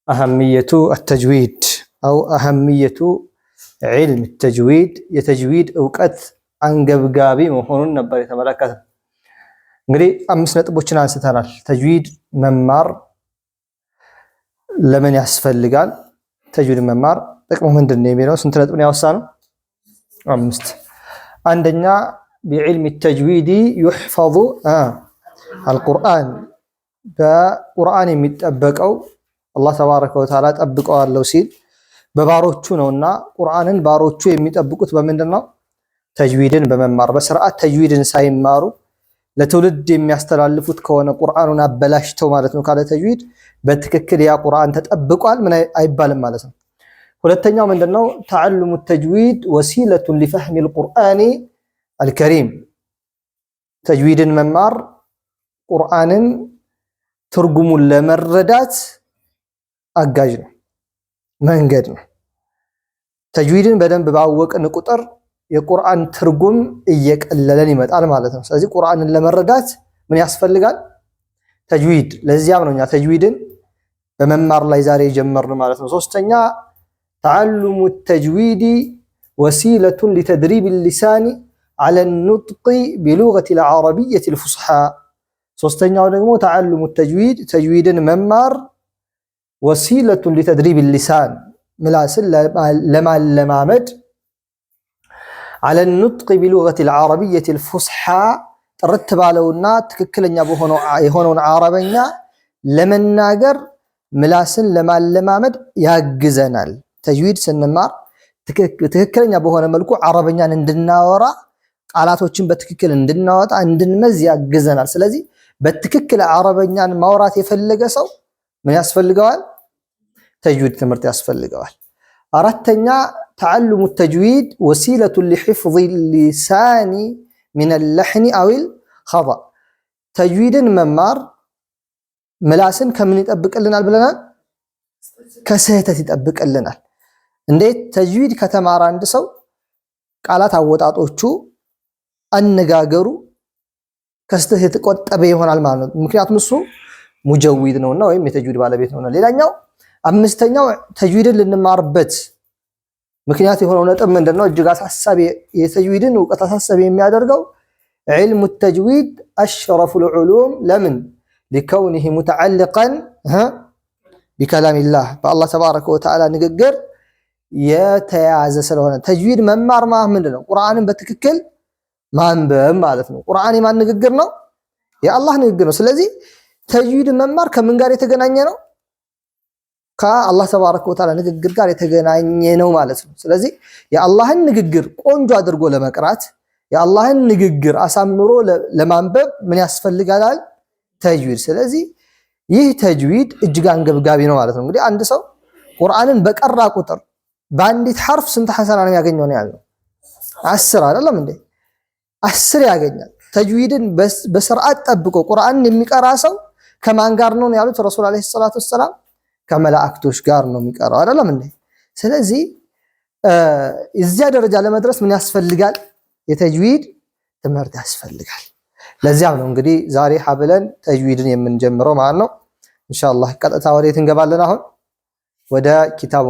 أهمية التجويد أو أهمية علم التجويد የተጅዊድ እውቀት አንገብጋቢ መሆኑን ነበር የተመለከተው። እንግዲህ አምስት ነጥቦችን አንስተናል። ተጅዊድ መማር ለምን ያስፈልጋል? ተጅዊድ መማር ጥቅሙ ምንድን ነው የሚለው ስንት ነጥብ ነው ያወሳነው? አምስት። አንደኛ بعلم التجويد يحفظ القرآن፣ በቁርአን የሚጠበቀው አላህ تبارك وتعالى ጠብቀዋለሁ ሲል በባሮቹ ነውና ቁርአንን ባሮቹ የሚጠብቁት በምንድን ነው? ተጅዊድን በመማር። በስርዓት ተጅዊድን ሳይማሩ ለትውልድ የሚያስተላልፉት ከሆነ ቁርአኑን አበላሽተው ማለት ነው። ካለ ተጅዊድ በትክክል ያ ቁርአን ተጠብቋል ምን አይባልም ማለት ነው። ሁለተኛው ምንድነው? تعلم التجويد وسيلة لفهم القرآن الكريم፣ ተጅዊድን መማር ቁርአንን ትርጉሙን ለመረዳት አጋዥ ነው፣ መንገድ ነው። ተጅዊድን በደንብ ባወቅን ቁጥር የቁርአን ትርጉም እየቀለለን ይመጣል ማለት ነው። ስለዚህ ቁርአንን ለመረዳት ምን ያስፈልጋል? ተጅዊድ። ለዚያም ነው እኛ ተጅዊድን በመማር ላይ ዛሬ የጀመርነው ማለት ነው። ሶስተኛ تعلم التجويد وسيلة لتدريب اللسان على النطق بلغة العربية الفصحى። ሶስተኛው ደግሞ تعلم التجويد ተጅዊድን መማር وسيلة لتدريب اللسان ምላስን ለማለማመድ على النطق بلغة العربية الفصحى ጥርት ባለውና ትክክለኛ የሆነውን አረበኛ ለመናገር ምላስን ለማለማመድ ያግዘናል። ተጅዊድ ስንማር ትክክለኛ በሆነ መልኩ አረበኛን እንድናወራ፣ ቃላቶችን በትክክል እንድናወጣ፣ እንድንመዝ ያግዘናል። ስለዚህ በትክክል አረበኛን ማውራት የፈለገ ሰው ምን ያስፈልገዋል? ተጅዊድ ትምህርት ያስፈልገዋል። አራተኛ تعلم التجويد وسيلة لحفظ اللسان من اللحن أو الخطأ። ተጅዊድን መማር ምላስን ከምን ይጠብቅልናል ብለናል? ከስህተት ይጠብቅልናል። እንዴት? ተጅዊድ ከተማረ አንድ ሰው ቃላት አወጣጦቹ፣ አነጋገሩ ከስህተት የተቆጠበ ይሆናል ማለት ነው። ምክንያቱም እሱ ሙጀዊድ ነውና ወይም የተጅዊድ ባለቤት ነውና። ሌላኛው አምስተኛው ተጅዊድን ልንማርበት ምክንያት የሆነው ነጥብ ምንድን ነው? እጅግ አሳሳቢ፣ የተጅዊድን እውቀት አሳሳቢ የሚያደርገው علم التجويد أشرف العلوم። ለምን? لكونه متعلقا بكلام الله፣ በአላህ تبارك وتعالى ንግግር የተያዘ ስለሆነ። ተጅዊድ መማር ማለት ምንድን ነው? ቁርአንን በትክክል ማንበብ ማለት ነው። ቁርአን የማን ንግግር ነው? የአላህ ንግግር ነው። ስለዚህ ተጅዊድ መማር ከምን ጋር የተገናኘ ነው? ከአላህ تبارك وتعالى ንግግር ጋር የተገናኘ ነው ማለት ነው። ስለዚህ የአላህን ንግግር ቆንጆ አድርጎ ለመቅራት፣ የአላህን ንግግር አሳምሮ ለማንበብ ምን ያስፈልጋል? ተጅዊድ። ስለዚህ ይህ ተጅዊድ እጅግ አንገብጋቢ ነው ማለት ነው። እንግዲህ አንድ ሰው ቁርአንን በቀራ ቁጥር በአንዲት ሐርፍ ስንት ሐሰና ነው የሚያገኘው ነው ያልነው? 10 አይደለም እንዴ? 10 ያገኛል። ተጅዊድን በስርዓት ጠብቆ ቁርአንን የሚቀራ ሰው ከማን ጋር ነው ያሉት ረሱል عليه الصلاة والسلام? ከመላእክቶች ጋር ነው የሚቀራው አይደለም እንዴ? ስለዚህ እዚያ ደረጃ ለመድረስ ምን ያስፈልጋል? የተጅዊድ ትምህርት ያስፈልጋል። ለዚያም ነው እንግዲህ ዛሬ ሀብለን ተጅዊድን የምንጀምረው ማለት ነው። ኢንሻአላህ ቀጥታ ወዴት እንገባለን? አሁን ወደ ኪታቡ።